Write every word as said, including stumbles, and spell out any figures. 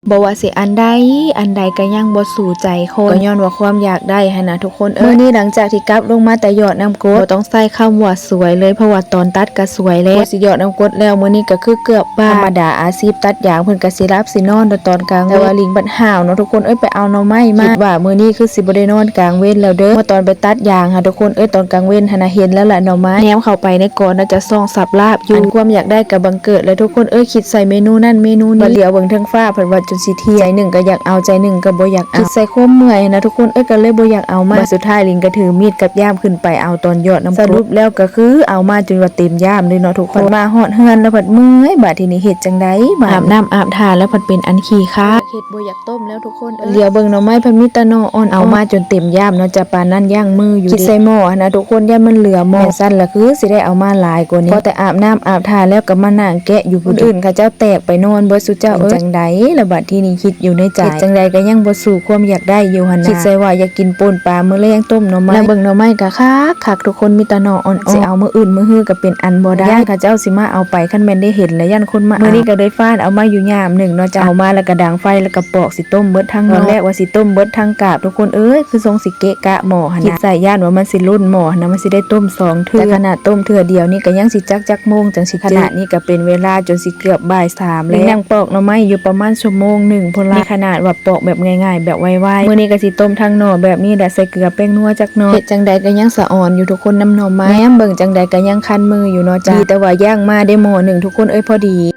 บ่ว่าสิอันใด อันใดก็ยังบ่สู้ใจคน ก็ย้อนว่าความอยากได้หั้นนะทุกคนเอ้ย มื้อนี้หลังจากที่กลับลงมาแต่ยอดน้ำกรด บ่ต้องใช้คำว่าสวยเลย เพราะว่าตอนตัดก็สวยแล้ว สิยอดน้ำกรดแล้ว มื้อนี้ก็คือเกือบบ่าย ธรรมดาอาชีพตัดยางเพิ่นก็สิหลับสินอนตอนกลางวัน แต่ว่าหลิงบัดห้าวเนาะทุกคนเอ้ย ไปเอาหน่อไม้มา คิดว่ามื้อนี้คือสิบ่ได้นอนกลางเว็นแล้วเด้อ เมื่อตอนไปตัดยางหั้นทุกคนเอ้ย ตอนกลางเว็นหั้นนะ เห็นแล้วล่ะหน่อไม้ แนมเข้าไปในกอนน่าจะส่องสับลาบอยู่ อันความอยากได้ก็บังเกิดแล้วทุกคนเอ้ย คิดใส่เมนูนั่นเมนูนี้ บัดเหลียวเบิ่งเทิงฟ้า ผัดว่าจนสิเที่ยง ใจหนึ่งก็อยากเอา ใจหนึ่งก็บ่อยากเอา คิดใส่ความเมื่อยนะทุกคนเอ้ย ก็เลยบ่อยากเอามา บัดสุดท้ายหลิงก็ถือมีดกับย่ามขึ้นไปเอาตอนยอดน้ำกรด สรุปแล้วก็คือเอามาจนว่าเต็มย่ามเลยเนาะทุกคน มาฮอดเฮือนแล้วผัดเมื่อย บาดทีนี้เฮ็ดจั่งใดบาด อาบน้ำอาบท่าแล้วผัดเป็นอันขี้คร้าน เฮ็ดบ่อยากต้มแล้วทุกคนเอ้ย เหลียวเบิ่งหน่อไม้ผัดมีแต่หน่ออ่อน เอามาจนเต็มย่ามเนาะจ้ะ ปานนั้นย่างมืออยู่ คิดใส่หม้อหั้นนะทุกคน ย่านมันเหลือหม้อ แม่นซั่นล่ะคือสิได้เอามาหลายกว่านี้ พอแต่อาบน้ำอาบท่าแล้วก็มานั่งแกะอยู่ ผู้อื่นเขาเจ้าแตกไปนอนเบิดสุเจ้าเอ้ย จั่งใดล่ะบัดทีนี้คิดอยู่ในใจ เฮ็ดจั่งใดก็ยังบ่สู้ความอยากได้อยู่หั้นนะ คิดใส่ว่าอยากกินป่นปลามื้อแลงต้มหน่อไม้ แล้วเบิ่งหน่อไม้ก็คักคักทุกคน มีแต่หน่ออ่อนๆ สิเอามื้ออื่นมื้อฮือก็เป็นอันบ่ได้ ย่านเขาเจ้าสิมาเอาไป คันแม่นได้เห็นแล้วย่านคนมาเอา มื้อนี้ก็ได้ฟาดเอามาอยู่ยามหนึ่งเนาะจ้ะ เอามาแล้วก็ดังไฟแล้วก็ปอกสิต้มเบิดทั้งหน่อ ตอนแรกว่าสิต้มเบิดทั้งกาบทุกคนเอ้ย คือทรงสิเกะกะหม้อหั้นนะ คิดใส่ย่านว่ามันสิล้นหม้อหั้นนะ มันสิได้ต้มสองเทื่อ แต่ขนาดต้มเทื่อเดียวนี่ก็ยังสิจักจักโมงจั่งสิจืด ขนาดนี้ก็เป็นเวลาจนสิเกือบบ่ายสามแล้ว นั่งปอกหน่อไม้อยู่ประมาณชั่วโมงหนึ่งพุ้นละ นี่ขนาดว่าปอกแบบง่ายๆ แบบไวๆ มื้อนี้ก็สิต้มทั้งหน่อแบบนี้แหละ ใส่เกลือแป้งนัวจักหน่อย เฮ็ดจั่งใดก็ยังสะออนอยู่ทุกคนนำหน่อไม้ แนมเบิ่งจั่งใดก็ยังคันมืออยู่เนาะจ้ะ ดีแต่ว่าย่างมาได้หม้อหนึ่งทุกคนเอ้ย พอดี